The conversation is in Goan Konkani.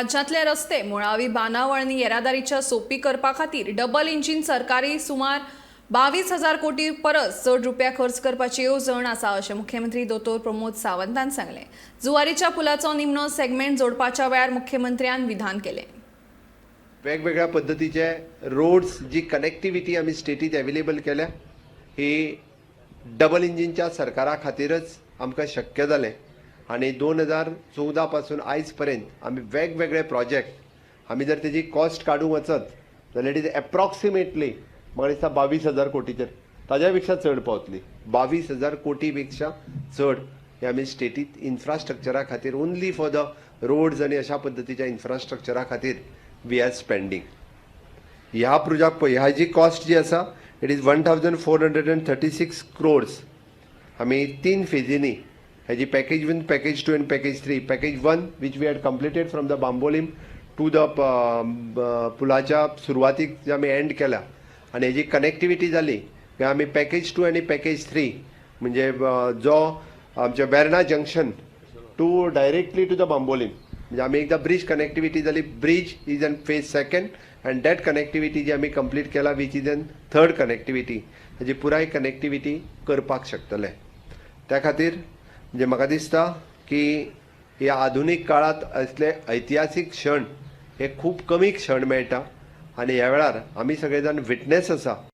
राज्यांतले रस्ते, मुळावी बांदावळ आनी येरादारीच्या सोपी करपा खातीर डबल इंजीन सरकारी सुमार 22,000 कोटी परस चड रुपया खर्च करपाची येवजण आसा, अशें मुख्यमंत्री दोतोर प्रमोद सावंतान सांगलें. जुवारीच्या पुलाचो निमणो सेगमेंट जोडपाच्या वेळार मुख्यमंत्र्यान विधान केलें. वेगवेगळ्या पद्दतीचे रोड्स, जी कनेक्टिविटी आमी स्टेटीत अवेलेबल केल्या, ही डबल इंजिनच्या सरकारा खातीरच आमकां शक्य जालें. आनी 2014 पासून आयज पर्यंत आमी वेगवेगळे प्रोजेक्ट, आमी जर तेजी कॉस्ट काडूंक वचत जाल्यार it is approximately, म्हाका दिसता, 22,000 कोटीचेर, ताज्या पेक्षा चड पावतली. 22,000 कोटी पेक्षा चड हे आमी स्टेटीत इन्फ्रास्ट्रक्चरा खातीर, ओनली फॉर the roads आनी अशा पद्दतीच्या इन्फ्रास्ट्रक्चरा खातीर we are spending. ह्या प्रोजेक्ट, ह्या जी कॉस्ट जी आसा, it is 1436 crores. आमी तीन फेजींनी हेजी, package one, package two and package three. Package one, which we had completed from the Bambolim to the पुलाच्या सुरवातीक जे आमी एंड केल्या आनी हेजी कनेक्टिविटी जाली की आमी पॅकेज टू आनी पॅकेज थ्री, म्हणजे जो आमच्या Verna junction to directly to the Bambolim, म्हणजे आमी एकदां ब्रीज कनेक्टिविटी जाली, bridge is an phase second and that connectivity जी आमी कंप्लीट केला, which is an third connectivity, हेजी पुराय कनेक्टिविटी करपाक शकतले. त्या खातीर म्हणजे म्हाका दिसता की ह्या आधुनीक काळांत असले ऐतिहासीक क्षण हे खूब कमी क्षण मेळटा आनी ह्या वेळार आमी सगळे जाण विटनेस आसा.